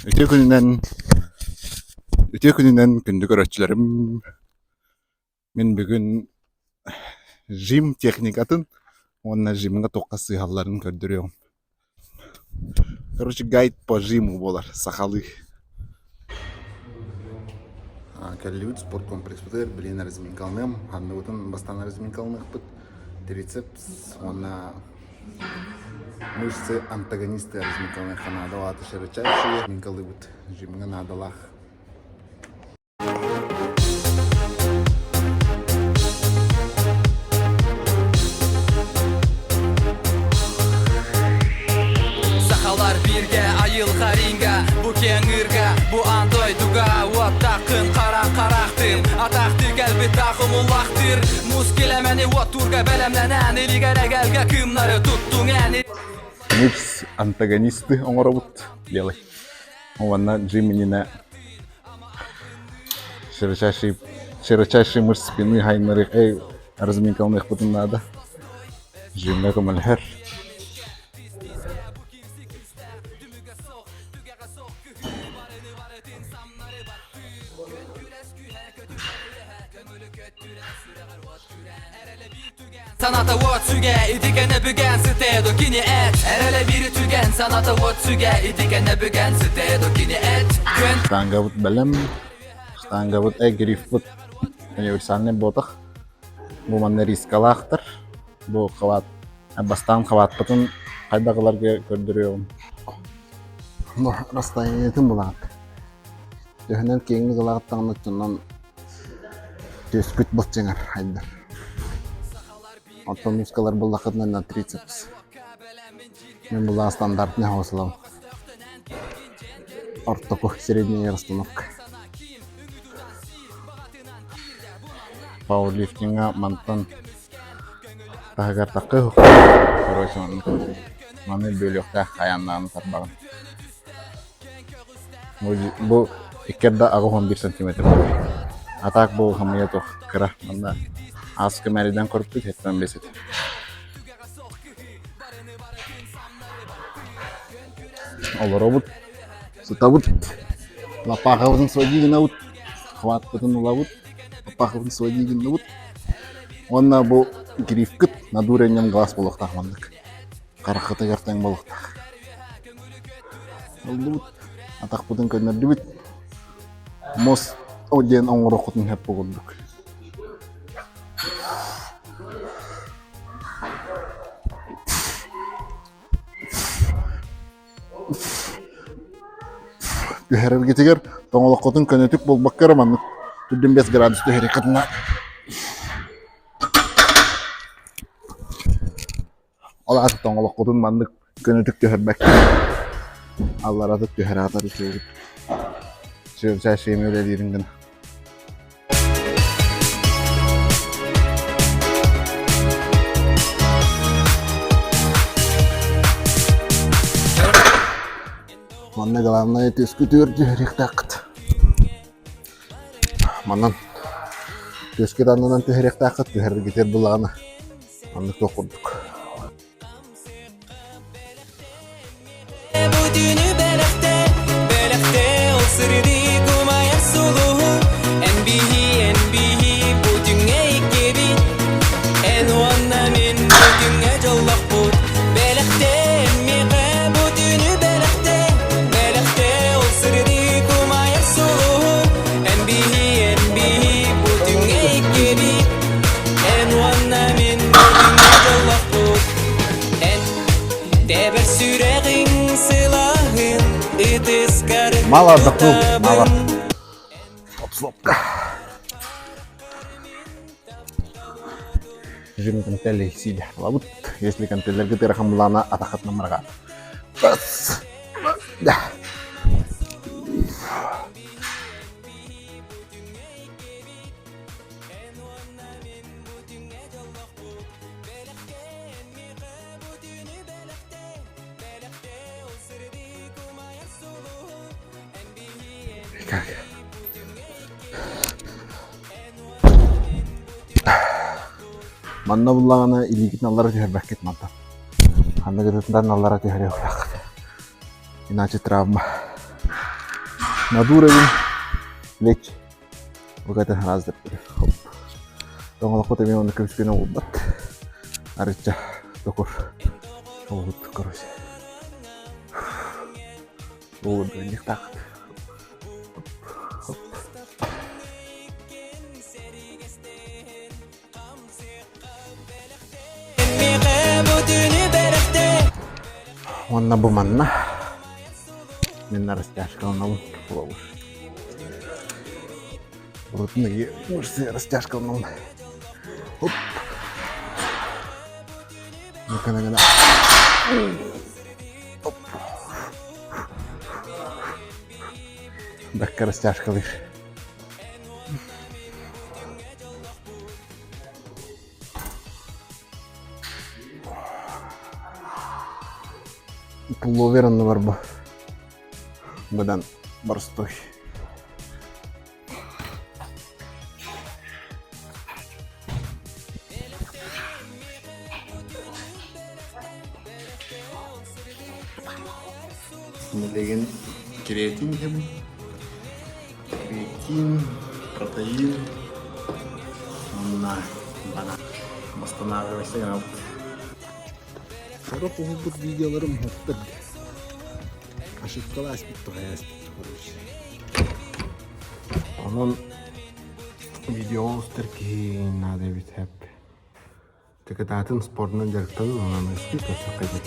Үтүө күнүнэн, үтүө күнүнэн күндү көрөөччүлэрим! Мин бүгүн жим техникатын уонна жимҥа туохха сыыһалларын көрдөрүөҕүм. Короче, гайд по жиму буолар сахалыы. Кэллибит спорткомплекспытыгар билигин разминкаланыам. Ханныбытын бастаан разминкаланыахпыт. Трицепс уонна Мышцы антагонисты разминкалыахха наада, ол аата широчайшие разминкалыыбыт жимҥа наадалаах. Сахалар бииргэ айылҕа ринга Бу киэҥ ыырга, бу аан дойдуга Уоттааххын хара харахтыын Атахтыы кэлбит таах умуллахтыыр Муус килэмэни уоттуурга бэлэмнэнэн Илигэр эгэлгэ кыымнары туттуҥ эн Мышц антагонисты оҥоробут белый. Уонна жим иннинэ широчайший широчайший мышц спины хайнары эй разминкаланыахпытын наада. Жимҥэ көмөлөһөр. Саната уот сүгэ ити кэнэ бүгэн сытыа до кини эт Эрэлэ биир түгэн саната уот сүгэ ити кэнэ бүгэн сытыа до кини эт Күөн Штангабыт бэлэм, штангабыт э грифпыт универсальный буотах. Бу манна рискалаахтар. Бу хабаат бастаан хабааппытын хайдах ыларга көрдөрүөҕүм. Бу расстояниетын булаҕыт. Төһөнөн киэҥник ылаҕыт даҕаны оччонон түөскүт былчыҥар хайдар. Оттон мускалар буллаххытына на трицепс. Мин булаа стандартный хослом. Ортоку средняя расстановка. Пауэрлифтиҥҥа мантан таһыгар такы короче маннык маны бүөлүөхтээх хайааннаҕын тарбаҕын. Бу икки 81 сантиметр буолар. А так бу хамыйа туох кыра. Манна ааска мэридэн көрбүт хэттэн бес этэ. Олоробут, сытабыт, лаппаахыбытын своди гынабыт, хватпытын ылабыт, лаппаахыбытын своди гынныбыт. Уонна бу грифкыт над уровнем глаз буолуохтаах маннык. Хараххытыгар тэҥ буолуохтаах. Ыллыбыт, атахпытын көннөрдүбүт. Муос о диэн оҥоруоххутун сөп бу курдук. Түһэрэргитигэр тоҥолоххутун көнөтүк буолбакка эрэ маннык түрдүн 5 градус түһэриэххитинэ Ол аата тоҥолоххутун маннык көнөтүк түһэрбэккэ алларатык түһэрэ атар үчүгэйбит. Сүөмсээ үлэлиирин гына. Манна главное түскүтүөр түһэриэхтээххит. Манан түөскүт аннынан түһэриэхтээххит, түһэрэргитигэр буллаҕына маннык туох курдук. Бу түүнү бэлэхтэ, бэлэхтэ ол сырдык умайар сулуһу Эн биһи, эн биһи бу түҥҥэ иккибит Эн уонна мин бу түҥҥэ дьоллохпут Бэлэхтэ миэхэ бу түүнү бэлэхтэ, бэлэхтэ ол сырдык умайар сулуһу Эн биһи, эн биһи бу түҥҥэ иккибит Эн уонна мин бу түҥҥэ дьоллохпут Эн Тэбэр сүрэҕиҥ сылааһын ытыскар Мало отдохнул, мало. Обслопка. Режим гантелей сидя. Лабут, если гантеллерге тырахан булана атахат намарга. Бас. Да. Как? Манна буллаҕына илиигитин аллара түһэрбэккит мантан. Ханна гытытынан аллара түһэриэхтээх. Иначе травма. Надуровин лечь. Букатын хараздыр. Хоп. Тоҥолоххо эмиэ онно көмүскүнэ уурбат. Арычча токур. Оҕут короче. Уурдуйдахтаахыт. Хоп. Уонна бу манна мин растяжкаланабын холобур. Урутун мышцы растяжкаланабын. Оп. Ну-ка, Оп. Бэккэ растяжкалыыр. Пуловер оннугар бу быдан боростуой. Билигин креатин иһэбин. Креатин, протеин уонна банан. Восстанавливайся гынабыт. Сорох уһулбут видеоларым уһуктар. Ошибкалааспыт туһайааспыт короче. Онон видео устар киһи наада эбит хэп. Кытаатын спордунан дьарыктанын онон өскү көрсөххө диэн.